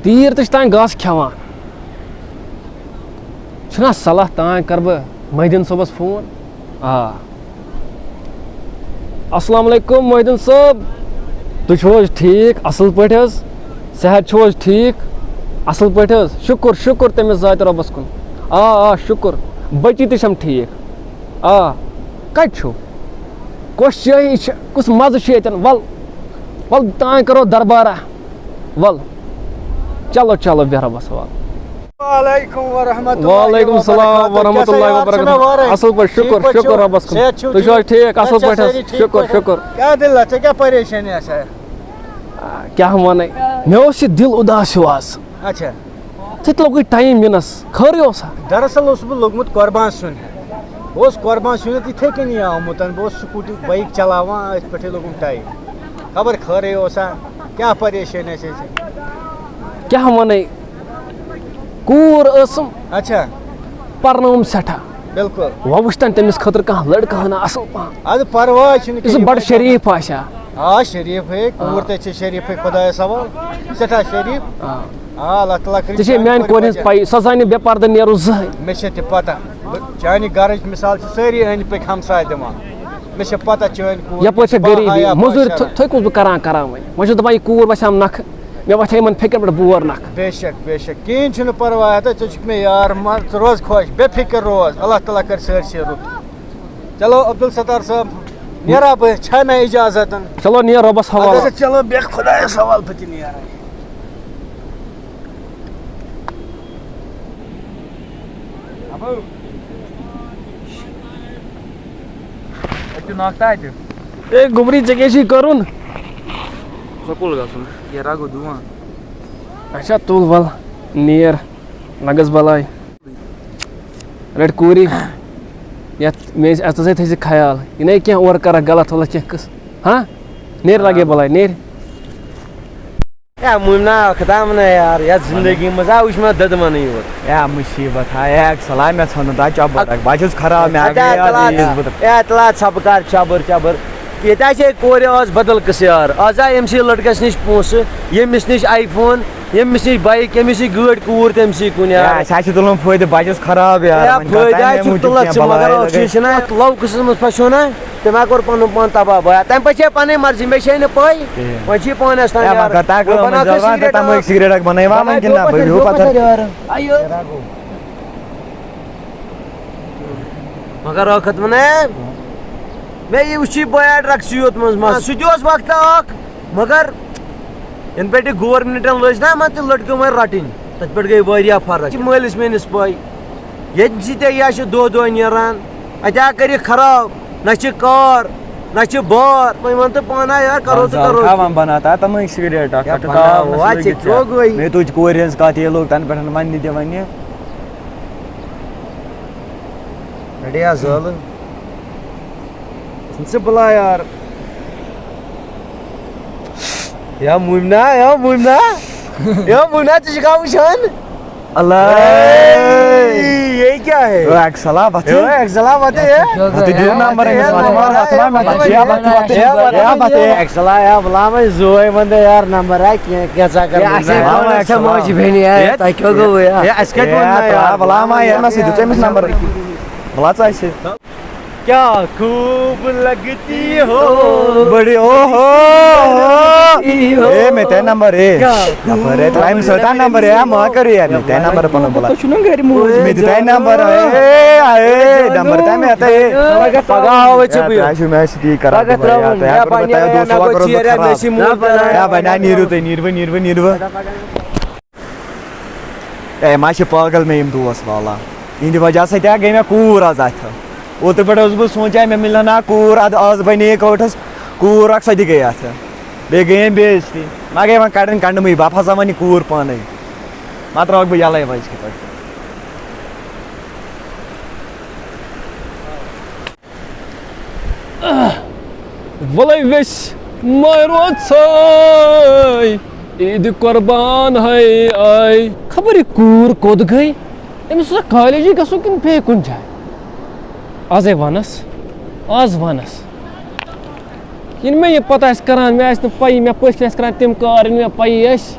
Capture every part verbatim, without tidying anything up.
تیٖر تہِ چھِ تام گاسہٕ کھٮ۪وان۔ چھُنہ صلاح، تام کَرٕ بہٕ محی الدیٖن صٲبَس فون۔ آ۔ السلام علیکم محی الدیٖن صٲب، تُہۍ چھِو حظ ٹھیٖک؟ اَصٕل پٲٹھۍ حظ؟ صحت چھُو حظ ٹھیٖک؟ اَصٕل پٲٹھۍ حظ؟ شُکُر، شُکُر تٔمِس ذاتِ رۄبَس کُن۔ آ، آ، شُکُر۔ بٔچی تہِ چھَم ٹھیٖک۔ آ۔ کَتہِ چھُو؟ کۄس جٲیی چھِ؟ کُس مَزٕ چھُ ییٚتٮ۪ن؟ وَل، وَل، تام کَرو دربارہ۔ وَل، چلو، چلو، بیٚہہ رۄبَس حوالہٕ۔ وعلیکم ورحمۃ اللہ وعلیکم السلام وبرکاتہ۔ ورحمۃ اللہ کیٛاہ سا یار، وبرکاتہ۔ چھُنہ وارَے؟ اَصٕل پٲٹھۍ، ٹھیٖک شُکُر، پٲٹھۍ شُکُر چھُو؟ رۄبَس کُن۔ صحت چھُو تُہۍ چھِو حظ ٹھیٖک؟ ٹھیٖک؟ اَصٕل اَتہِ چھا پٲٹھۍ حظ؟ سٲری ٹھیٖک شُکُر، پٲٹھۍ؟ شُکُر۔ کیٛاہ دٔلیٖلہ؟ ژےٚ کیٛاہ پریشٲنی آسہِ؟ آ، کیٛاہ وَنَے؟ مےٚ اوس یہِ دِل اُداس ہیوٗ آز۔ اچھا۔ ژےٚ تہِ لوٚگُے ٹایم یِنَس، خٲرٕے اوسا؟ دراصل اوسُس بہٕ لوٚگمُت قۄربان سیُن ہٮ۪تھ۔ بہٕ اوسُس قۄربان سیُن ہٮ۪تھ یِتھَے کٔنی آمُت، بہٕ اوسُس سکوٗٹی، بایِک چلاوان، أتھۍ پٮ۪ٹھٕے لوٚگُم ٹایم۔ خبر خٲرٕے اوسا، کیٛاہ پریشٲنی ٲسۍ اَسہِ؟ کیٛاہ وَنَے؟ کوٗر ٲسٕم، اچھا۔ پَرنٲوٕم سٮ۪ٹھاہ۔ بِلکُل۔ وۄنۍ وٕچھتَن تٔمِس خٲطرٕ کانٛہہ لٔڑکہٕ ہنا اَصٕل پَہَم۔ اَدٕ پَرواے چھُنہٕ یُس کِہیٖنۍ، بَڑٕ وۄنۍ شریٖف آسہِ ہا۔ آ، شریٖفٕے، کوٗر آ۔ تہِ چھِ شریٖفٕے، خۄدایَس حوالہٕ۔ سٮ۪ٹھاہ شریٖف۔ آ۔ آ، اللہ تعالیٰ کٔرِنۍ ژےٚ چھے چانہِ میٛانہِ کورِ کورِ ہٕنٛز بچن۔ پَیی، سۄ زانہِ بے پردٕ نیرُن زٕہٕنۍ۔ مےٚ چھےٚ تہِ پتہ۔ بہٕ، چانہِ گرٕچ مثال چھِ سٲری أنٛدۍ پٔکۍ ہمساے دِوان۔ مےٚ چھےٚ پتہ چٲنۍ کوٗر یپٲرۍ چھےٚ چھِ غریٖبی، باحیا مٔزوٗرۍ معاشرہ۔ تھٔ-، تھٔکۍ اوسُس بہٕ کران کران وۄنۍ۔ وۄنۍ چھُس دپان یہِ کوٗر وَسہِ ہم نکھٕ، مےٚ وۄتھِ ہا یِمن فِکرِ پٮ۪ٹھ بور نکھٕ۔ بے شک، بے شک، کِہیٖنۍ چھُنہٕ پرواے، ہتا ژٕ چھُکھ مےٚ یار، مر، ژٕ روز خۄش، بے فِکر روز، اللہ تعالیٰ کرِ سٲرسٕے رُت۔ چلو عبدالستار صٲب، نیرا بہٕ، چھا مےٚ اجازت؟ چلو نیر رۄبس حوالہٕ۔ اچھا، چلو بیٚہہ خۄدایس حوالہٕ، بہٕ تہِ نیرٕ۔ اَتہِ نۄقطہٕ اَتہِ۔ اے گوٚبری، ژےٚ کیٛاہ چھُے کَرُن؟ سکوٗل گژھُن، یہِ رَگو دُعا۔ اچھا، تُل وَل، نیر، لَگَس بَلاے۔ رَٹ کوٗری، یَتھ مےٚ ٲسۍ اَتَس سۭتۍ تھٲیزِ خیال۔ یہِ نَے کینٛہہ اورٕ کَرَکھ غلط وَلط کینٛہہ قٕصہٕ۔ ہاں؟ نیر لَگے بَلاے، نیر۔ ہے مُمنا، خۄدا منا یار، یَتھ زِندگی منٛز آ وٕچھ مےٚ دٔدمَنٕے یوت۔ ہے مُصیٖبت ہا، ہے اَکہِ سَلام مےٚ ژھٕنُن تَتھ چۄبَر اَکھ، بہٕ ہا چھُس خراب، مےٚ ہا اَدٕ گٔیے یاد اَتھ اَتھ، ییٖژ بہٕ۔ ہے اَتھ لا ژھَپہٕ کَر چۄبَر چۄبَر۔ ییٚتہِ آسہِ ہے کورِ آز بدل قٕصہٕ یار، آز آے أمۍ سٕے لٔڑکَس نِش پونٛسہٕ، ییٚمِس نِش آی فون، ییٚمِس نِش بایِک، ییٚمِس نِش گٲڑۍ، کوٗر تٔمۍ سٕے کُن یار۔ ہے اَسہِ ہا چھِ تُلُن فٲیدٕ، بہٕ ہا چھُس خراب یار، ہے وۄنۍ کَتہِ فٲیدٕ تام ہا اَمہِ چھُکھ موٗجوٗب تُلان کینٛہہ ژٕ، مگر بَلاے اَکھ لَگے۔ چیٖز چھِنہ، اَتھ لَو قٕصَس منٛز پھَسیو نہ، تٔمۍ ہا کوٚر پَنُن پان تباہ بیا۔ تَمہِ پَتہٕ چھِ پَنٕنۍ مرضی، مےٚ چھے نہٕ پَے۔ کِہیٖنۍ۔ وۄنۍ چھِ یہِ پانہٕ اَسہِ تام ہے، یار۔ مگر تَتھ وۄنۍ گوٚو بَناو منٛزٕ کانٛہہ یَلہٕ وَن، سِگریٹ تَتھ تَمٲکۍ اَکھ۔ سِگریٹ اَکھ بَنٲیوا وۄنۍ بَناو کِنہٕ نہ؟ تھوٚو بہٕ پَتہٕ ہیوٚو یور۔ پَتہٕ یورٕ۔ آ، یہِ۔ مگر ٲخٕر وَنے، مےٚ یہِ وٕچھی بہٕ ایڈ رَکھ ژٕ یوت منٛز منٛز۔ سُہ تہِ اوس وقتہ اَکھ، مگر یَنہٕ پٮ۪ٹھ یہِ گورمِنٹَن لٔج نہ یِمَن تہِ لٔڑکہٕ وۄنۍ رَٹٕنۍ، تَتہِ پٮ۪ٹھ گٔے واریاہ فرق۔ یہِ مٲلِس میٛٲنِس پَے، ییٚتہِ زِ ژےٚ یہِ چھِ دۄہ دۄہ نیران، اَتہِ ہا کٔرِکھ خراب، نہ چھِ کار، نہ چھِ بار۔ وۄنۍ وَن تہٕ پانہٕ یار، کَرو تہٕ کَرو کیٛاہ؟ وۄنۍ بَناو تہٕ تَمٲے سِگریٹ اَکھ، یا پٮ۪ٹھٕ بَناو، تاونَس وۄنۍ لٔگِتھ ژےٚ ژےٚ۔ گوٚوٕے۔ مےٚ تُج کورِ ہٕنٛز کَتھ، یہِ لوٚگ تَنہٕ پٮ۪ٹھ وَننہِ تہِ وَننہِ۔ رَٹے یا زٲلہٕ؟ ژٕ بَلاے یار۔ یا مُمنا، یا مُمنا، یا مُمنا، ژٕ چھُکھا وٕچھان؟ اللہ۔ اے، یہ کیا ہے؟ اے، اکسلا، بتہٕ۔ اے، اکسلا، بتہٕ، اے۔ بتہٕ دِیِو نمبر أمِس، وَتھ ما، وَتھ ما، وَتھ ما، وَتھ ما، وَتھ ما۔ اے، بتہٕ، اے۔ اکسلا، یا بُلاو وۄنۍ زوے وَندٕ یار نمبر، اے، کینٛہہ، کینٛہہ ژا کر اے، نمبر۔ اَسہِ ہے ووٚن، اَسہِ ہے ماجہِ بیٚنہِ، اے، اے، تۄہہِ کیٛاہ گوٚوٕ، اے؟ اے، اَسہِ کَتہِ ووٚن نہ، اے، یار؟ بُلاو ما، یہِ ما سُہ دیُت أمِس نمبر۔ بُلاو ژٕ اَسہِ۔ کیا خوب لگتی ہو۔ بڑی، او ہو، او ہو۔ اے، مےٚ تہِ نمبر، اے۔ کیا نمبر، اے، تۄہہِ أمِس سۭتۍ نمبر، اے، ما کٔرِو یار، مےٚ تہِ نمبر پنُن بُلاو۔ تۄہہِ چھُو نا گرِ موج؟ مےٚ تہِ تۄہہِ نمبر، اے، اے، نمبر تۄہہِ مےٚ تۄہہِ۔ پگاہ آوے ژےٚ بہٕ۔ تۄہہِ چھُو مےٚ سۭتی کران۔ پگاہ ترٛاوُن۔ یا پننہِ دوستو، مےٚ گوٚو ژیر، مےٚ چھِ موٗڈ کران۔ یا بنیا، نیٖرِو تُہۍ، نیٖرِو، نیٖرِو۔ اے، ما چھِ پاگل مےٚ یِم دوس والان۔ یِہِنٛدِ وجہ سۭتۍ ہا گٔے مےٚ کوٗر آز اَتھِ۔ اوترٕ پٮ۪ٹھ اوسُس بہٕ سونٛچان، مےٚ مِلہِ ہا نا کوٗر، اَدٕ آز بَنے یہِ کٔٹھَس کوٗر اَکھ، سۄ تہِ گٔے اَتھِ۔ بیٚیہِ گٔے أمۍ بے عزتی۔ ما گٔے وۄنۍ کَڑٕنۍ کَنڈٕ مٕے، بہٕ ہا پھَساوَن یہِ کوٗر پانَے۔ ما ترٛاوَکھ بہٕ یَلَے وۄنۍ أزکہِ پٮ۪ٹھ۔ وَلَے ویٚسۍ ماے روژاے، عیٖدِ قۄربان ہے آے۔ خبر یہِ کوٗر کوٚت گٔے؟ أمِس اوسا کالجی گژھُن کِنہٕ بیٚیہِ کُنہِ جایہِ؟ آزَے وَنَس، آز وَنَس۔ ییٚلہِ مےٚ یہِ پَتہ آسہِ کَران، مےٚ آسہِ نہٕ پَیی، مےٚ پٔژھۍ آسہِ کَران تِم کار، ییٚلہِ مےٚ پَیی آسہِ۔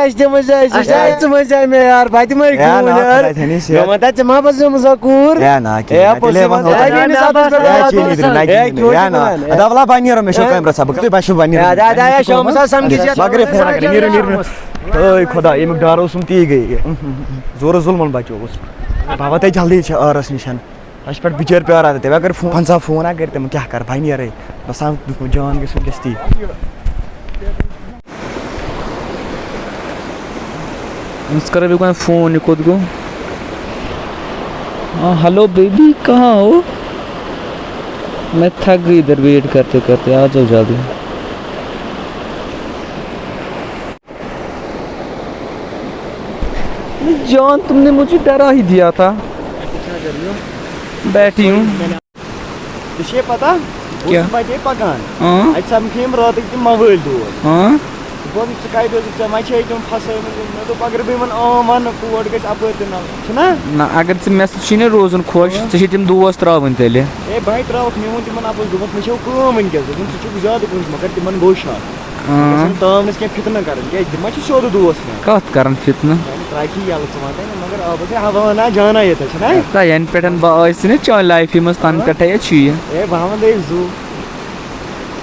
اَسہِ دِ وۄنۍ زِ، اَسہِ اچھا۔ زِ، ژٕ وۄنۍ زِ مےٚ یار، بہٕ تہِ مَرٕ ہے، کیوٗن نا، یار۔ خۄداے تھٲینی ژےٚ۔ مےٚ وَن تہٕ ژےٚ ما بَزٲومٕژ سۄ کوٗر؟ ہے، نا، ہے، کِہیٖنۍ۔ پوٚزُے تیٚلہِ وَن وَن۔ ہے، تہٕ۔ ہے، کِہیٖنۍ نہٕ، نہ، ہے، کِہیٖنۍ نہٕ۔ کیٛاہ وَنان؟ ہے۔ اَدٕ وَلہٕ، بہٕ نیرو، مےٚ چھُ ہے۔ کامہِ رَژھا، بہٕ کَتہِ باسیٚو، بہٕ نیرٕ۔ ہے، اَدٕ، اَدٕ، ہے، شامَس آو سَمکھِتھ یَتھ۔ مگر یہِ فون کَرِ، نیرِو، نیرِو، نیرِو۔ ہے، خۄدا، ییٚمیُک ڈَر اوسُم، تی گٔے یہِ۔ زورٕ ظُلمَن بَچووُس۔ بہٕ وَتے جلدی چھِ عٲرَس نِش۔ اَسہِ پٮ۪ٹھ بِچٲرۍ پیٛاران تہٕ تٔمۍ اگر فون، پنٛژاہ فون اگر تٔمۍ کیٛاہ کَرٕ، بہٕ نیرَے۔ بَس آو جان گٔژھِتھ گژھِ تی۔ أمِس کَرے بہٕ گۄڈٕ فون، یہِ کوٚت گوٚو؟ ہاں، ہیلو بیبی، کہاں ہو؟ میں تھک گئی ادھر ویٹ کرتے کرتے، آ جاؤ جلدی۔ جان، تم نے مجھے ڈرا ہی دیا تھا۔ بیٹھی ہوں۔ ژےٚ چھے پتہ، بہٕ کیٛاہ؟ اوسُس وَتے پَکان۔ ہاں۔ اَتہِ سَمکھے یِم راتٕکۍ تِم مَوٲلۍ دوس۔ ہاں۔ دوٚپُن، "ژٕ کَتہِ اوسُکھ؟ ژےٚ ما چھے تِم پھَسٲومٕتۍ؟" مےٚ دوٚپ، "اگر بہٕ یِمَن عام وَنہٕ، کور گژھِ اَپٲرۍ تہِ نَلہٕ، چھُنہ؟" نہ، اگر ژٕ مےٚ سۭتۍ چھُے نہ روزُن خۄش، ہاں۔ ژےٚ چھے تِم دوس ترٛاوٕنۍ تیٚلہِ۔ ہے، بہٕ ہَے ترٛاوَکھ، مےٚ ووٚن تِمَن اَپٲرۍ، دوٚپمَکھ، "مےٚ چھو کٲم وٕنکٮ۪س۔" دوٚپُن، "ژٕ چھُکھ زیادٕ کٲنٛسہِ، مگر تِمَن گوٚو شَک۔" اۭں۔ گژھن تاونَس کینٛہہ فتنہٕ کَرٕنۍ، کیٛازِ تِم ما چھِ سیوٚد دوس مےٚ۔ کَتھ کَرَن فتنہٕ؟ یعنی ترٛاوِ یَلہٕ ژٕ وَن تہٕ، مگر آ، بہٕ چھُس ہاوان نا جانا ییٚتہِ، چھُنہ؟ تا یَنہٕ پٮ۪ٹھ بہٕ ٲسۍ نہٕ چٲنۍ لایفہِ منٛز، تَنہٕ پٮ۪ٹھَے چھُ یہِ۔ اے، بہٕ ہاوَن دَے زُو۔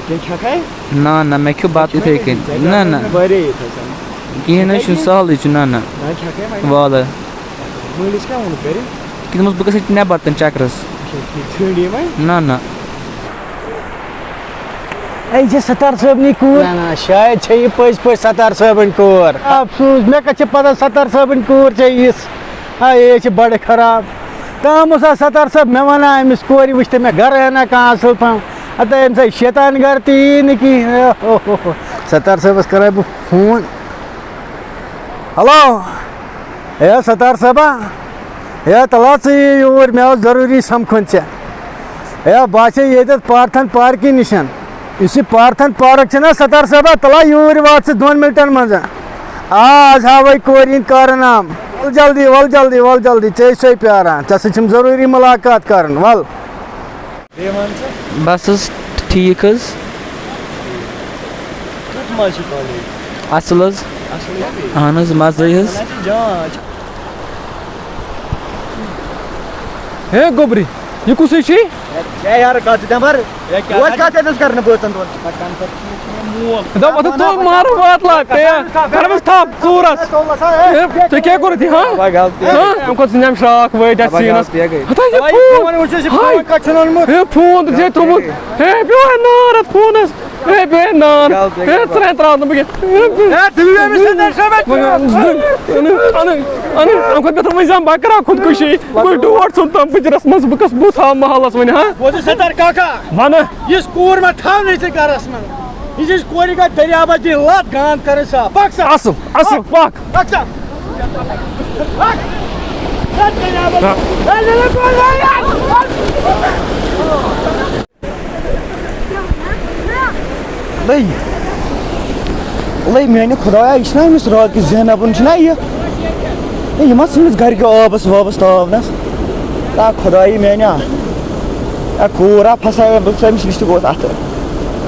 کینٛہہ کھٮ۪کھَے؟ نہ، نہ، مےٚ کھیوٚو بَتہٕ یِتھَے کٔنۍ۔ نہ، نہ۔ واریاہ ییٚتہِ آسان۔ کِہیٖنۍ نہ، یہِ چھُنہٕ سہلٕے چھُ، نہ، نہ۔ نہ، کھٮ۪کھَے وۄنۍ۔ والہٕ۔ مٲلِس کیٛاہ ووٚنُتھ گَرِ؟ کہِ دوٚپمَس، بہٕ گژھٕ ییٚتہِ نٮ۪بَر تَن چَکرَس۔ اچھا، ٹھیٖک، ژھٲنٛڈ یہِ وۄنۍ؟ نہ، نہ۔ اے، یہِ چھِ ستار صٲبنٕے کوٗر؟ نہ، نہ، شاید چھےٚ یہِ پٔزۍ پٲٹھۍ ستار صٲبٕنۍ کوٗر۔ افسوس، مےٚ کتہِ چھِ پتہ ستار صٲبٕنۍ کوٗر چھےٚ یِژھ؟ آ، یے چھِ بڑٕ خراب۔ تام اوس آ ستار صٲب مےٚ ونان، أمِس کورِ وٕچھ تہٕ مےٚ گرٕ انان کانٛہہ اصل پہم۔ ہتا أمِس آے شیطان گرٕ تہِ یی نہٕ کِہیٖنۍ۔ ستار صٲبس کرے بہٕ فون۔ ہیلو۔ ہے ستار صٲبا، ہے تلا ژٕ یہِ یوٗرۍ، مےٚ اوس ضروٗری سمکھُن ژےٚ۔ ہے بہٕ آسے ییٚتٮ۪تھ پارتھن پارکہِ نِشن۔ یُس یہِ پارتھن پارک چھےٚ نا ستار صٲبا، تلا یوٗرۍ وات ژٕ دۄن مِنٹن منٛز۔ آ، از ہاوے کورِ ہِنٛدۍ کارنام۔ ول جلدی، ول جلدی، ول جلدی، ژےٚ چھُسے پیاران، ژےٚ سۭتۍ چھِم ضروٗری مُلاقات کرٕنۍ، ول۔ بیٚیہِ وَن ژٕ۔ بس حظ، ٹھیٖک حظ۔ کیُتھ مَزٕ چھُ کالیج؟ اَصٕل حظ۔ اَصٕل حظ۔ اَہَن حظ، مَزٕے حظ۔ وَنان چھِ جان۔ ہے گوٚبری، یہِ کُسٕے چھُے؟ ہے یارٕ، کَتھ ژٕ دٮ۪مبَر؟ ہے، کیٛاہ روز کَتھ؟ کَتھ ٲسۍ کرنہٕ بٲژَن دۄن؟ دَپ، اَتھ تو مارٕ واتلا، ہے، کَرَس تھَپھ ژوٗرَس۔ ہے، ژےٚ کیٛاہ کوٚرُتھ یہِ، ہا؟ ہا؟ أمۍ کوٚر ژٕ نٮ۪م شراکھ وٲتۍ اَتھ سیٖنَس۔ ہتا یہِ فون۔ ہاے۔ ہے، فون تہٕ ژےٚ ترٛوومُت۔ ہے، پیوٚو ہے نار اَتھ فونَس۔ ہے، پیوٚو ہے نار۔ ہے، ژٕ نَے ترٛاوَتھ نہٕ بہٕ کینٛہہ۔ اَنہٕ، اَنہٕ، اَنہٕ، اَمہِ کھۄتہٕ بہتر وۄنۍ زَن بہٕ کَرٕ ہا خودکُشی۔ بہٕ ڈوٹھ ژھُن تَمہِ پِجرَس منٛز، بہٕ کَس بہٕ تھاو محلَس وۄنۍ، ہا؟ بوز ژٕ ستار کاکا۔ وَنہٕ۔ یِژھ کوٗر ما تھاونَے ژےٚ گَرَس منٛز۔ یہِ چھِ أسۍ کورِ گژھِ دٔریابَس دِنۍ لَتھ، گانٛد کَرٕنۍ صاف۔ پَکھ سا۔ اَصٕل، اَصٕل، پَکھ۔ پَکھ سا۔ پَکھ۔ پَکھ دٔریابَس۔ لٔے۔ لٔے میٛانہِ خۄدایا، یہِ چھِنہ أمِس راتھ کہِ زینبُن چھِنہ یہِ؟ ہے، یہِ ما ژھٕنِس گَرِکیو آبَس وابَس تاونَس؟ آ خۄدایہِ میٛانہِ آ۔ اے کوٗر آ پھساے مےٚ، بہٕ چھُس أمِس رِشتہٕ گوٚوُس اَتھٕ۔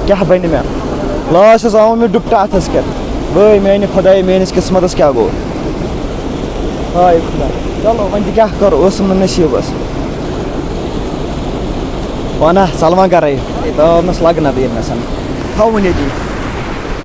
کیٛاہ بَنہِ مےٚ؟ لاسٹَس آو مےٚ ڈُپٹہٕ اَتھَس کٮ۪تھ۔ وٲے میٛانہِ خۄدایہِ، میٛٲنِس قٕسمَتَس کیٛاہ گوٚو؟ ہاے خۄدا۔ چلو وۄنۍ تہِ کیٛاہ کَرو، ٲسٕم نہٕ نصیٖبَس۔ وَنہ سَلمان کَرَے۔ ہے، تاونَس لَگہٕ نہ بیٚیہِ مےٚ سَن۔ تھاوُن ییٚتی۔